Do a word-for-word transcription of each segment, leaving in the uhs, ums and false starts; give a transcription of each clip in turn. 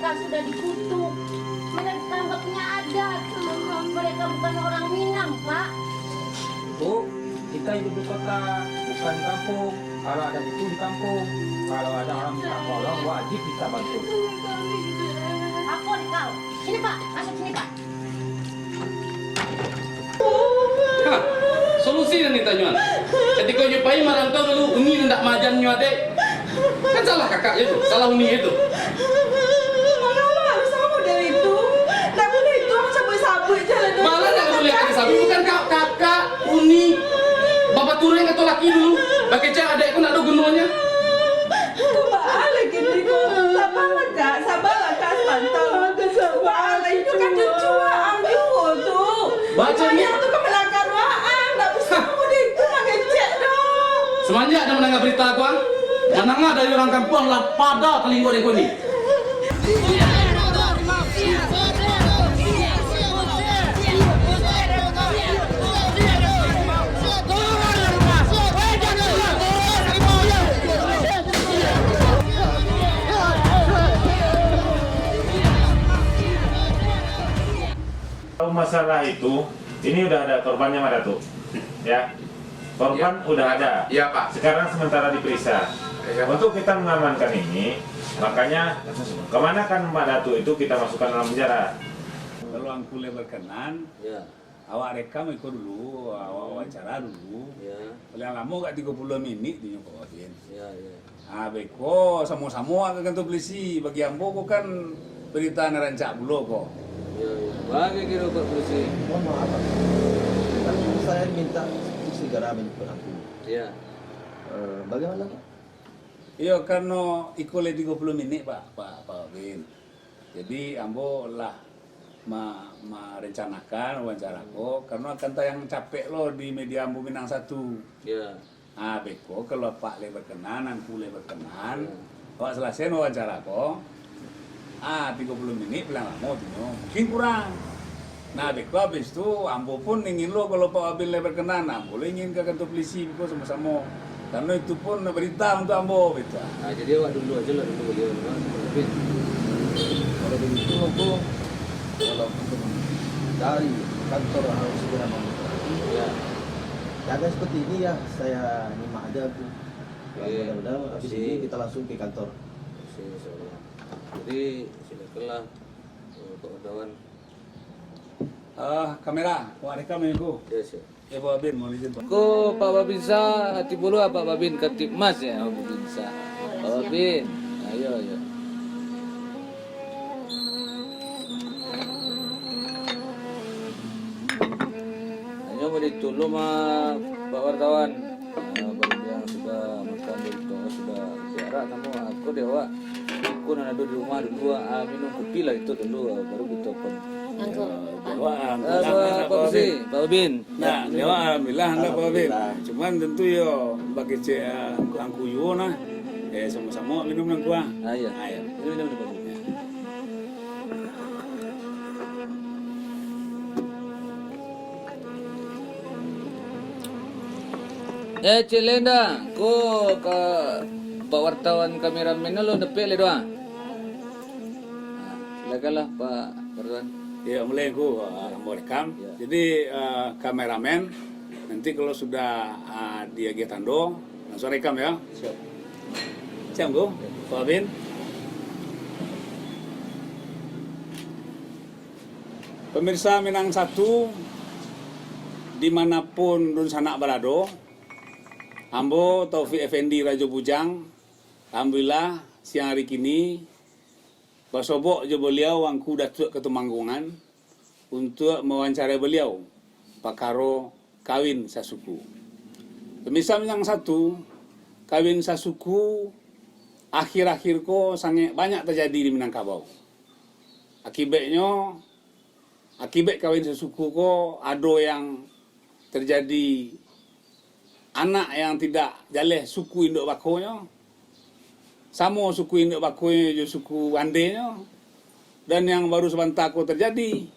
Sudah dikutuk. Mereka nggak punya adat. Mereka bukan orang Minang, Pak. Bu, kita hidup di kota, bukan di kampung. Kalau ada butuh di kampung, kalau ada orang minta tolong, wajib kita bantu. Apa di kau? Sini, Pak. Masuk sini, Pak. Hah, solusi nan ditanyuan. Katiko nyo pai marantau dulu, uni nan dak maajan nyo adek. Kan salah kakak je tu, salah uni je tu. Mangapa harus samo dari itu? Ndak buliah itu sabuik-sabuik je lah. Malah ndak buliah sabuik, bukan ka-, kakak, uni. Bapak turunan kato laki dulu. Bakecek adek ko ndak ado gunonyo. Baa lagi tu, Ibu? Sabarlah, Kak. Sabarlah, Kak, sabanta. Baa lah, itu kan cucu Aang juo tu. Baco ni. Ayah tu kan balakang Aang, ndak bisa kamu di itu mangecek tu. Samanjak den mandanga barita ko, ah, mandanga dari urang kampuang lah pada talingo den ko ni. Kalau masalah itu, ini udah ada korbannya, Mak Datuk. Ya. Korban udah ada. Iya, Pak. Sekarang sementara diperiksa. Iya, Pak. Untuk kita mengamankan ini, makanya kemanakan Mak Datuk itu kita masukkan dalam penjara. Kalau Angku lai berkenan, ya, awak rekam iko dulu, awak wawancara dulu. Ya. Paling lamo agak tigo puluah minik tu nyo, Pak Wadin. Ya, ya. Ah, beko, samo-samo ka kantua pulisi. Bagi ambo ko kan barita nan rancak pulo ko. Iyo, iyo. Baa kiro, Pak Pulisi? Mohon maaf, Pak. Tapi saya minta untuk segera menjemput Angku. Iya. Eh, bagaimana, Pak? Iyo, karano iko lai tigo puluah minik, Pak, Pak, Pak Wabin. Jadi, ambo lah ma-, marencanakan wawancara ko, karano akan tayang capek lo di media ambo Minang Satu. Iya. Ah, beko kalau Apak lai berkenan, Angku lai berkenan, hmm, awak salasaian wawancara ko. Ah, tigo puluah minik paling lamo tu nyo, mungkin kurang. Nah, beko abih tu, ambo pun ingin lo kalau Pak Wabin lai berkenan, ambo lo ingin ka kantua pulisi beko samo-samo. Karano itu pun barita untuak ambo, beko. Ah, jadi awak dulu ajo lah dulu, yo, Pak Wabin. Kalau begitu, Angku, kalau dari kantor harus segera membuka. Ya. Keadaan seperti ini ya, saya nyimak aja, Angku. Iya. Mudah-mudahan habis ini kita langsung ke kantor. Siap, insyaallah. Jadi, silakanlah, eh, Pak Wartawan. Ah, kamera, awak rekam ni, Angku. Ya, siap. Ya, Pak Babin, mohon izin, Pak. Ko, Pak Babinsa, ati bulu, Pak Babin, Kamtibmas ya, Pak Babinsa. Pak Babin, ayo, ayo. Hanyo baitu lo mah, Pak Wartawan. Ah, baru yang sudah makan, baru tu sudah jarak namo, ah, ko dek awak, iko nan ado di rumah dulu, ah, minum kopi lah itu dulu, ah, baru kito pun. Angku. Ah, Pak, Pak Babin, Pak Babin. Nah, dek awak alhamdulillah, ndak Pak Babin. Alhamdulillah. Cuman tantu yo, bagi cek, ah, Angku juo nah. Eh, samo-samo minum nan kuah. Ah, iya. Ah, iya. Minum, minum, minum. Eh, Cik Lenda, ko ka Pak wartawan kameramen lo dapek lai doh, ah? Nah, silakanlah, Pak wartawan. Ya, mulai ko, ah, ambo rekam. Ya. Jadi, ah, kameramen, nanti kalau sudah, ah, diagiah tando, langsung rekam ya. Siap. Siap, Angku. Pak Babin. Pemirsa Minang Satu, di mana pun dunsanak barado, ambo Taufik Effendi Rajo Bujang, alhamdulillah, siang hari kini, basobok jo baliau Angku Datuak Katumangguangan, untuak mawawancarai baliau pakaro kawin sasuku. Pemirsa Minang Satu, kawin sasuku akhir-akhir ko sangaik banyak tajadi di Minangkabau. Akibatnyo, akibat kawin sasuku ko, ado yang tajadi anak yang tidak jaleh suku induak bakonyo, samo suku induak bakonyo jo suku andenyo, dan yang baru sabanta ko tajadi,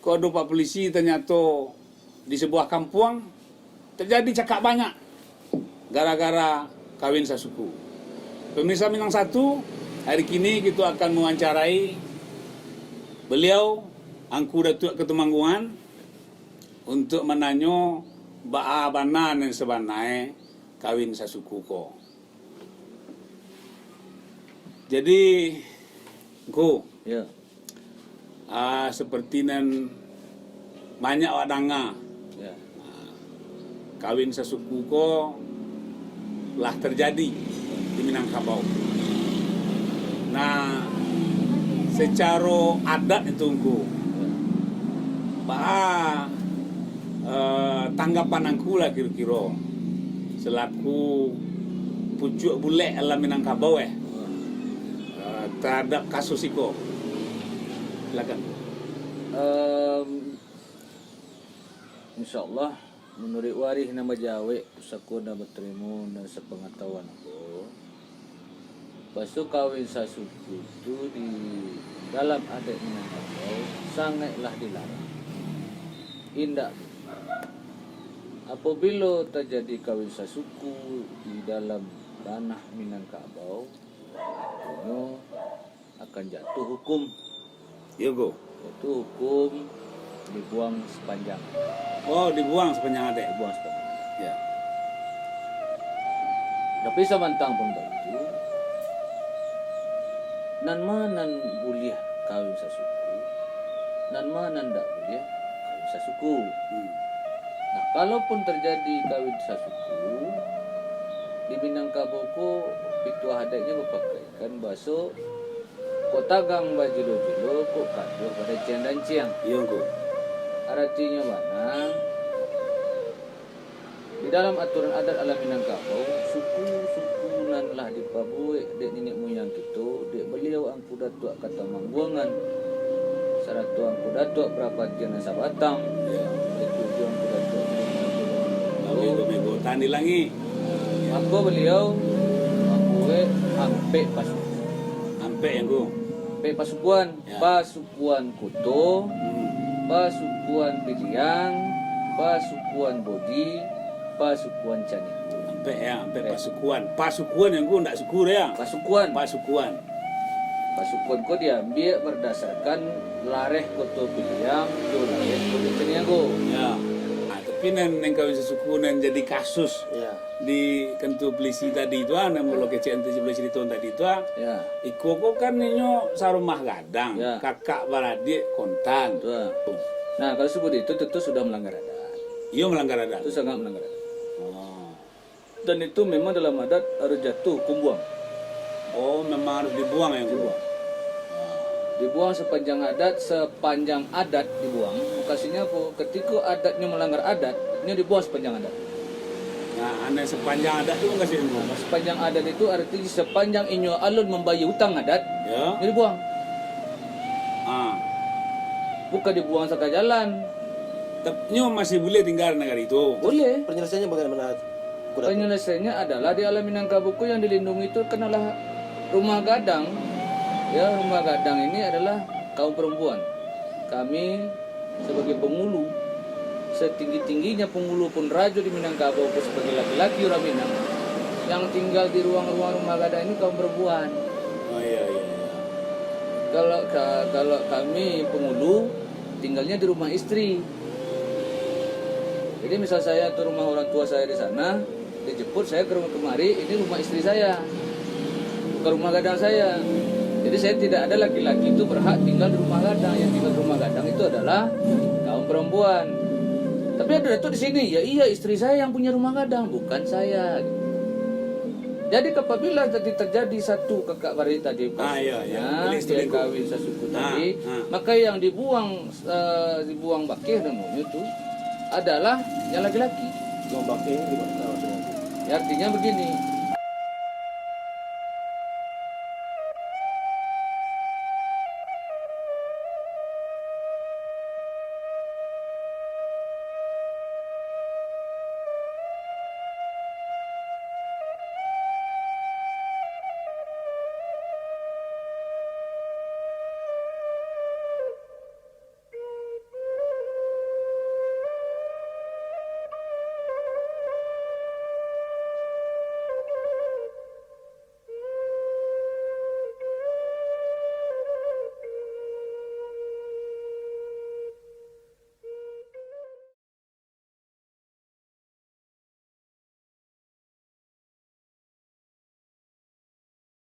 ko ado pak pulisi tanyato di sabuah kampuang, tajadi cakak banyak gara-gara kawin sasuku. Pemirsa Minang Satu, Hari kini kito akan mawawancarai baliau, Angku Datuak Katumangguangan, untuak mananyo baa bana nan sabanae kawin sasuku ko. Jadi, Ngku, Ya. ah, seperti nan banyak awak danga, Ya. ah, kawin sasuku ko lah terjadi di Minangkabau. Nah, secaro adat itu, Ngku, baa, eh, tanggapan Angku lah kiro-kiro, selaku pucuak bulek alam Minangkabau, eh, eh, terhadap kasus iko? Silakan. Em, insyaallah, manuruik warih nan bajawek, pusako nan batarimo, nan sapangatahuan ko, baso kawin sasuku tu di dalam adat Minangkabau sangaiklah dilarang. Indak. Apabilo tajadi kawin sasuku di dalam ranah Minangkabau, artinyo akan jatuah hukum. Iyo, Ngku. Itu hukum dibuang sapanjang. Oh, dibuang sapanjang adat. Dibuang sapanjang adat. Ya. Tapi samantang pun baitu, nan ma nan buliah kawin sasuku, nan ma nan ndak buliah kawin sasuku. Hmm. Nah, kalaupun terjadi kawin sasuku, di Minangkabau ko pituah adatnyo bapakaikan baso Kok tagang bajilo-jilo, kok kaduah badanciang-danciang. Iyo, Ngku. Aratinyo bana, di dalam aturan adat alam Minangkabau, suku-suku nan lah dipabuek dek niniak muyang kito, dek baliau Angku Datuak Katumangguangan, sarato Angku Datuak Parapatian nan Sabatang, Iyo. Baitu juo Angku Datuak Guru Mangku. Lalu Ibu Mego Tani Langik. Mako baliau mambuek ampek pasukuan. Ampek, Ngku. Ampek pasukuan. Ya. Pasukuan Kuto, Hmm. pasukuan Piliang, pasukuan Bodi, pasukuan Caniago. Ampek, ya, ampek Ampek. pasukuan. Pasukuan, Ngku, ndak suku, ya? Pasukuan. Pasukuan. Pasukuan ko diambiak bardasarkan lareh Koto Piliang jo lareh Koto Caniago. Ya. Ah, tapi nan, nan kawin sasuku nan jadi kasus Ya. di kantua pulisi tadi tu, ah, nan mulo kecek nanti sebelah cerita tadi tu, ah. Ya. Iko ko kan inyo sarumah gadang, Ya. kakak baradiak kontan. Betul. Nah, kalau seperti itu, tentu sudah melanggar adat. Iyo, melanggar adat. Itu sangat melanggar adat. Oh. Dan itu memang dalam adat harus jatuh hukum buang. Oh, memang harus dibuang, ya, Ngku? Dibuang. Ah. Dibuang sepanjang adat, sepanjang adat dibuang. Mukasuiknyo apo? Ketiko adatnyo melanggar adat, inyo dibuang sepanjang adat. Nah, nan sepanjang adat tu mukasuiknyo, Ngku? Sepanjang adat itu arti sepanjang inyo alun mambayia utang adat, Ya. inyo dibuang. Ah. Bukan dibuang sakajalan. Tap-, nyo masih buliah tingga di nagari tu? Buliah. Penyelesaiannya bagaimana, Kuda? Penyelesaiannya adalah di alam Minangkabau ko yang dilindungi itu kan adalah rumah gadang. Ya, rumah gadang ini adalah kaum perempuan. Kami sebagai penghulu, setinggi-tingginya penghulu pun rajo di Minangkabau ko sebagai laki-laki urang Minang, yang tinggal di ruang-ruang rumah gadang ini kaum perempuan. Oh, iya, iya, iya. Kalau ka-, kalau kami penghulu, tinggalnya di rumah istri. Jadi, misal saya tu rumah orang tua saya di sana, dijemput saya ke rumah kemari, ini rumah istri saya, bukan rumah gadang saya. Jadi, saya tidak ada laki-laki itu berhak tinggal di rumah gadang. Yang tinggal di rumah gadang itu adalah kaum perempuan. Tapi ada Datuk di sini, ya iya, istri saya yang punya rumah gadang, bukan saya. Jadi, apabila tadi terjadi satu kakak beradik tadi, Ah, iya, iya. Nah, Boleh dia setuju. kawin sasuku Ah, tadi, ah. maka yang dibuang, eh, dibuang bakeh namonyo tu adalah yang laki-laki. Dibuang bakeh itu gimana maksudnya? Ya, artinya begini,